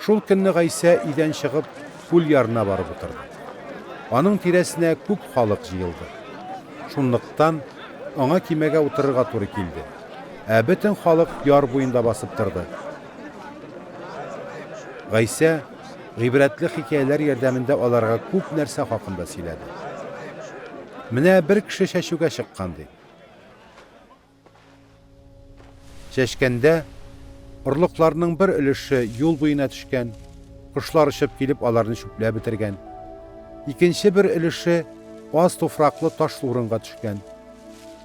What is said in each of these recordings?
Шул көнне Гайсә өйдән чыгып, күл ярына барып утырды. Аның тирәсенә күп халык җыелды. Шунлыктан аңа кимәгә утырырга туры килде. Ә бөтен халык яр буенда басып торды. Гайсә гыйбрәтле хикәяләр ярдәмендә аларга күп нәрсә хакында сөйләде. Менә бер кеше чәчүгә чыккан, ди. Чәчкәндә, орлыкларның бер өлеше юл буена төшкән, кошлар очып килеп аларны чүпләп бетергән. Икенче бер өлеше аз туфраклы ташлы урынга төшкән.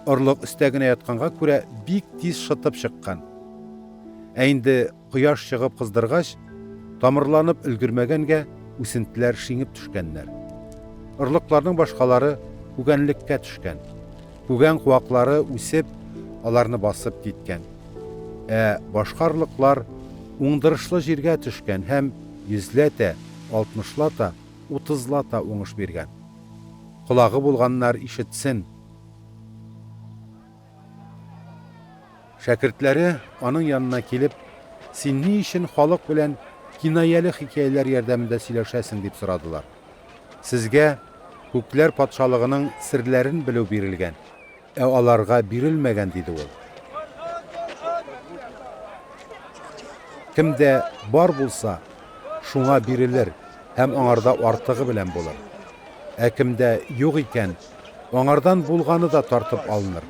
Орлык өстә генә ятканга күрә бик тиз шытып чыккан. Ә инде кояш чыгып кыздыргач, тамырланып өлгермәгәнгә үсентеләр шиңеп төшкәннәр. Орлыкларның башкалары күгәнлеккә төшкән. Күгән куаклары үсеп, аларны басып киткән. Ә башка орлыклар уңдырышлы җиргә төшкән һәм йөзләтә, алтмышлата, утызлата уңыш биргән. Колагы булганнар ишетсен! Шәкертләре, аның янына килеп, Син ни өчен халык белән кинаяле хикәяләр ярдәмендә сөйләшәсең? дип сорадылар. Сезгә Күкләр Патшалыгының серләрен белү бирелгән, ә аларга бирелмәгән, диде ул. Кемдә бар булса, шуңа бирелер һәм аңарда артыгы белән булыр. Ә кемдә юк икән, аңардан булганы да тартып алыныр.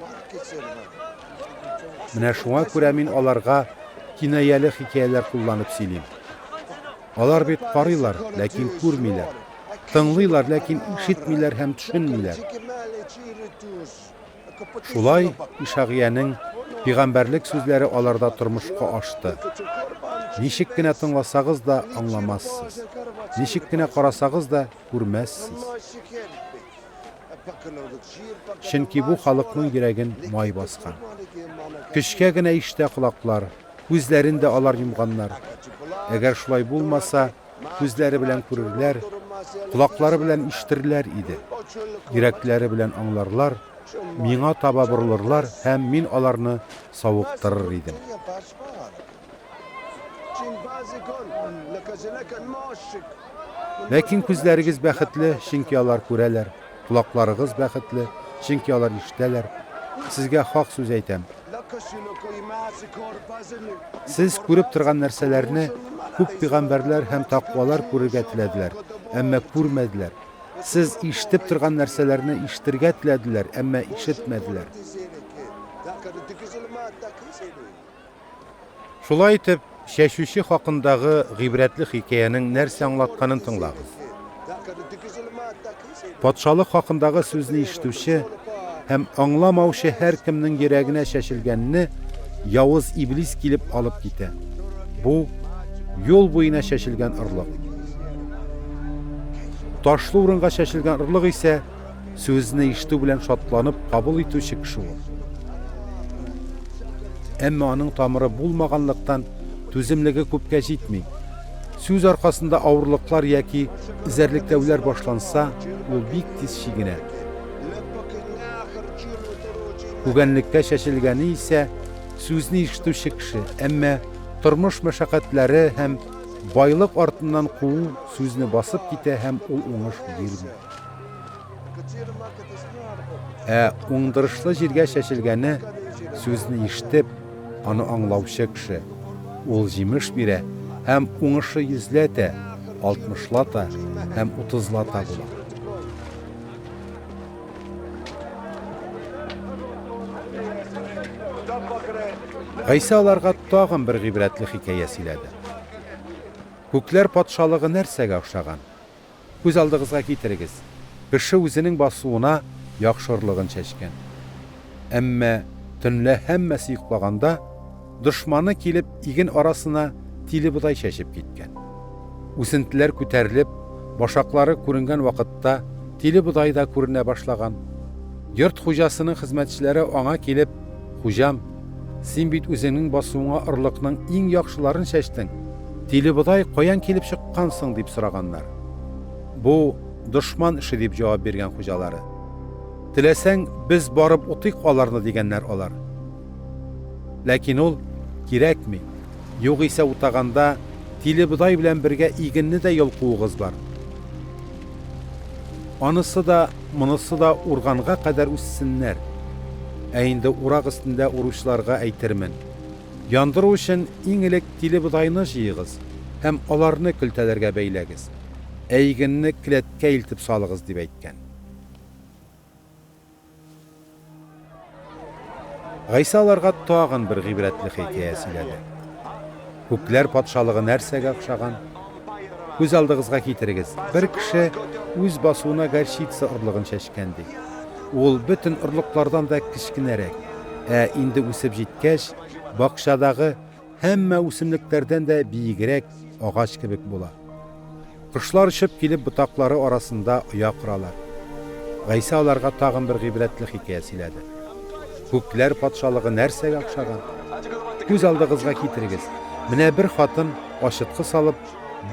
Менә шуңа күрә мин аларга кинаяле хикәяләр кулланып сөйлим. Алар бит карыйлар, ләкин күрмиләр. Тыңлыйлар, ләкин ишетмиләр һәм төшенмиләр. Шулай Ишагыянең пигамбәрлек сүзләре аларда тормышка ашты. Ничек кенә тыңласагыз да аңламассыз. Ничек кенә карасагыз да күрмәссез. Чөнки бу халыкның йөрәген май баскан. Көчкә генә ишетә колаклар, күзләрен дә алар йомганнар. Әгәр шулай булмаса, күзләре белән күрерләр, колаклары белән ишетерләр иде, йөрәкләре белән аңларлар, миңа таба борылырлар һәм мин аларны савыктырыр идем. Ләкин күзләрегез бәхетле, чөнки алар күрәләр, колакларыгыз бәхетле, чөнки алар ишетәләр. Сезгә хак сүз әйтәм. Сез күреп торган нәрсәләрне күп пигамбәрләр һәм таквалар күрергә теләделәр, әмма күрмәделәр. Сез ишетеп торган нәрсәләрне ишетергә теләделәр, әмма ишетмәделәр. Шулай итеп, чәчүче хакындагы гыйбрәтле хикәянең нәрсә аңлатканын тыңлагыз. Патшалык хакындагы сүзне ишетүче һәм аңламаучы һәркемнең йөрәгенә чәчелгәнне явыз иблис килеп алып китә. Бу юл буена чәчелгән орлык. Ташлы урынга чәчелгән орлык исә Сүзне ишетү белән шатланып кабул итүче кеше ул. Әмма аның тамыры булмаганлыктан түземлеге күпкә җитми. Сүз аркасында авырлыклар яки эзәрлекләүләр башланса, ул бик тиз чигенә. Күгәнлеккә чәчелгәне исә сүзне ишетүче кеше, әмма тормыш мәшәкатьләре һәм байлык артыннан куу сүзне басып китә һәм ул уңыш бирми. Ә уңдырышлы җиргә чәчелгәне сүзне ишетеп, аны аңлаучы кеше. Ул җимеш бирә һәм уңышы йөзләтә, алтмышлата һәм утызлата була. Гайсә аларга тагын бер гыйбрәтле хикәя сөйләде. Күкләр патшалыгы нәрсәгә охшаган? Күз алдыгызга китерегез, кеше үзенең басуына яхшы орлыгын чәчкән. Әмма төнлә һәммәсе йоклаганда, дошманы килеп, иген арасына тиле бодай чәчеп киткән. Үсентеләр күтәрелеп, башаклары күренгән вакытта тиле бодай да күренә башлаган. Йорт хуҗасының хезмәтчеләре аңа килеп, Хуҗам, син бит үзеңнең басуыңа орлыкның иң яхшыларын чәчтең, тилебодай каян килеп чыккан соң, дип сораганнар. Бу, дошман эше, дип җавап биргән хуҗалары. Теләсәң, без барып утыйк аларны, дигәннәр алар. Ләкин ул, кирәкми, югыйсә утаганда, Тиле бодай белән бергә игенне дә йолкуыгыз бар. Анысы да, монысы да урганга кадәр үссеннәр. Ә инде урак өстендә уручыларга әйтермен, Яндыру өчен иң элек тиле бодайны җыегыз һәм аларны көлтәләргә бәйләгез, ә игенне келәткә илтеп салыгыз, дип әйткән. Гайсә аларга тагын бер гыйбрәтле хикәя сөйләде. Күкләр патшалыгы нәрсәгә охшаган? Күз алдыгызга китерегез, бер кеше үз басуына горчица орлыгын чәчкән ди. Ул бөтен орлыклардан да кечкенәрәк, ә инде үсеп җиткәч, бакчадагы һәммә үсемлекләрдән дә биегрәк агач кебек була. Кошлар очып килеп ботаклары арасында оя коралар. Гайсә аларга тагын бер гыйбрәтле хикәя сөйләде. Күкләр патшалыгы нәрсәгә охшаган? Күз алдыгызга китерегез, менә бер хатын, ачыткы салып,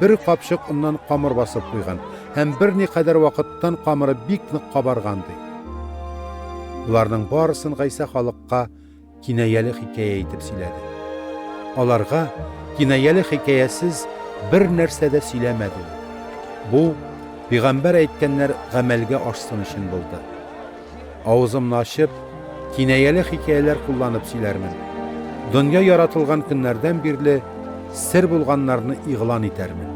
бер капчык оннан камыр басып куйган һәм берникадәр вакыттан камыры бик нык кабарган, ди. Боларның барысын Гайсә халыкка кинаяле хикәя итеп сөйләде. Аларга кинаяле хикәясез бер нәрсә дә сөйләмәде ул. Бу, пигамбәр әйткәннәр гамәлгә ашсын өчен булды. Авызымны ачып, кинаяле хикәяләр кулланып сөйләрмен. Дөнья яратылган көннәрдән бирле сер булганнарны игълан итәрмен.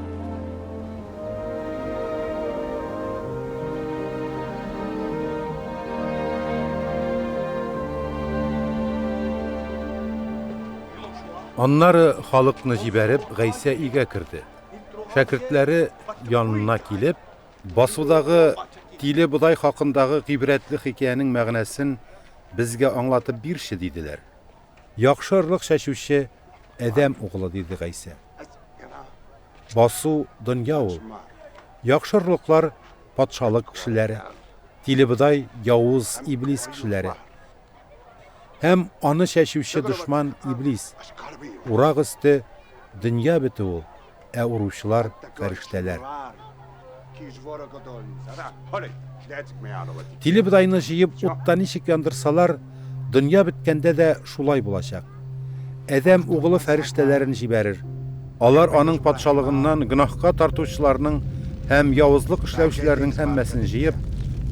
Аннары халыкны җибәреп, Гайсә өйгә керде. Шәкертләре янына килеп, басудагы тиле бодай хакындагы гыйбрәтле хикәянең мәгънәсен безгә аңлатып бирче, диделәр. Яхшы орлык чәчүче Адәм углы, диде Гайсә. Басу, дөнья ул. Яхшы орлыклар, патшалык кешеләре. Тилебодай, явыз иблис кешеләре. Һәм аны чәчүче дошман иблис. Урак өсте, дөнья бетү ул, ә уручылар, фәрештәләр. Тилебодайны җыеп утта ничек яндырсалар, дөнья беткәндә дә шулай булачак. Адәм угылы фәрештәләрен җибәрер. Алар аның патшалыгыннан гөнаһка тартучыларның һәм явызлык эшләүчеләрнең һәммәсен җыеп,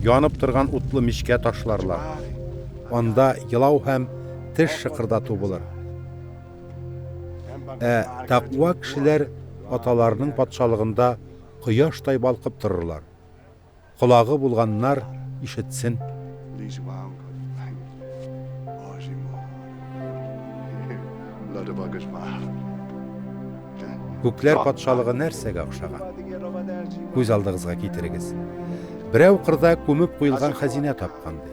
янып торган утлы мичкә ташларлар. Анда елау һәм теш шыкырдату булыр. Ә тәкъва кешеләр аталарының патшалыгында кояштай балкып торырлар. Колагы булганнар ишетсен. Күкләр патшалыгы нәрсәгә охшаган? Күз алдыгызга китерегез. Берәү кырда күмеп куелган хәзинә тапкан ди.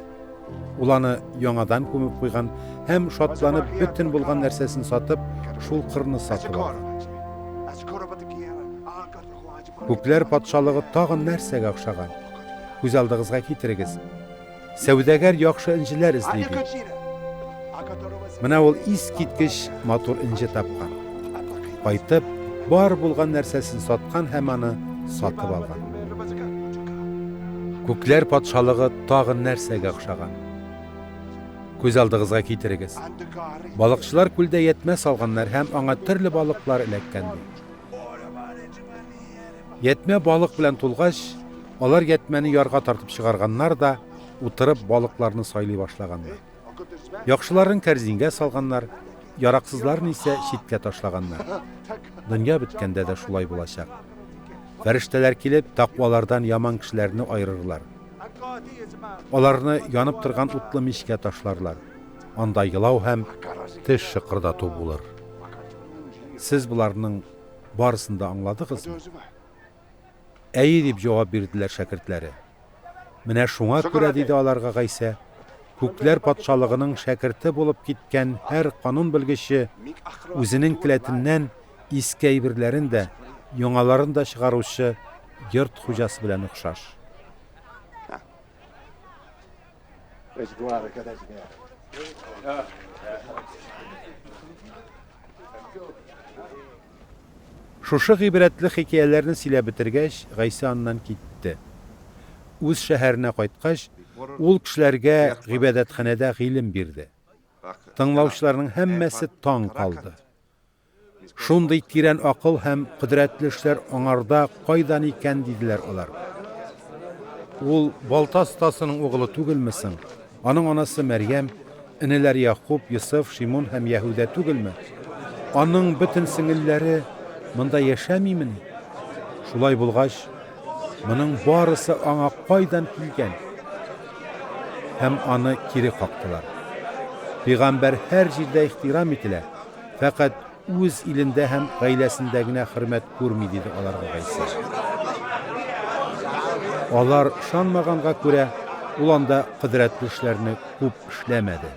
Ул аны яңадан күмеп куйган һәм шатланып бөтен булган нәрсәсен сатып, шул кырны сатып алган. Күкләр патшалыгы тагын нәрсәгә охшаган? Күз алдыгызга китерегез. Сәүдәгәр яхшы энҗеләр эзли ди. Менә ул искиткеч матур энҗе тапкан. Кайтып, бар булган нәрсәсен саткан һәм аны сатып алган. Күкләр патшалыгы тагын нәрсәгә охшаган? Күз алдыгызга китерегез. Балыкчылар күлдә ятьмә салганнар һәм аңа төрле балыклар эләккән ди. Ятьмә балык белән тулгач, алар ятьмәне ярга тартып чыгарганнар да, утырып балыкларны сайлый башлаганнар. Яхшыларын кәрзингә салганнар, яраксызларын исә читкә ташлаганнар. Дөнья беткәндә дә шулай булачак. Фәрештәләр килеп, тәкъвалардан яман кешеләрне аерырлар. Аларны янып торган утлы мичкә ташларлар. Анда елау һәм теш шыкырдату булыр. Сез боларның барысын да аңладыгызмы? Әйе, дип җавап бирделәр шәкертләре. Менә шуңа күрә, диде аларга Гайсә, күкләр патшалыгының шәкерте булып киткән һәр канун белгече үзенең келәтеннән иске әйберләрен дә, яңаларын да чыгаручы йорт хуҗасы белән охшаш. Шушы гыйбрәтле хикәяләрне сөйләп бетергәч, Гайсә аннан китте. Үз шәһәренә кайткач, ул кешеләргә гыйбадәтханәдә гыйлем бирде. Тыңлаучыларның һәммәсе таң калды. Шундый тирән акыл һәм кодрәтле эшләр аңарда кайдан икән, диделәр алар. Ул балта остасының угылы түгелме соң? Аның анасы Мәрьям, энеләре Ягъкуб, Йосыф, Шимун һәм Яһүдә түгелме? Аның бөтен сеңелләре монда яшәмимени? Шулай булгач, моның барысы аңа кайдан килгән? Һәм аны кире кактылар. Пәйгамбәр һәр җирдә ихтирам ителә, фәкать үз илендә һәм гаиләсендә генә хөрмәт күрми, диде аларга Гайсә. Алар ышанмаганга күрә, ул анда кодрәтле эшләрне күп эшләмәде.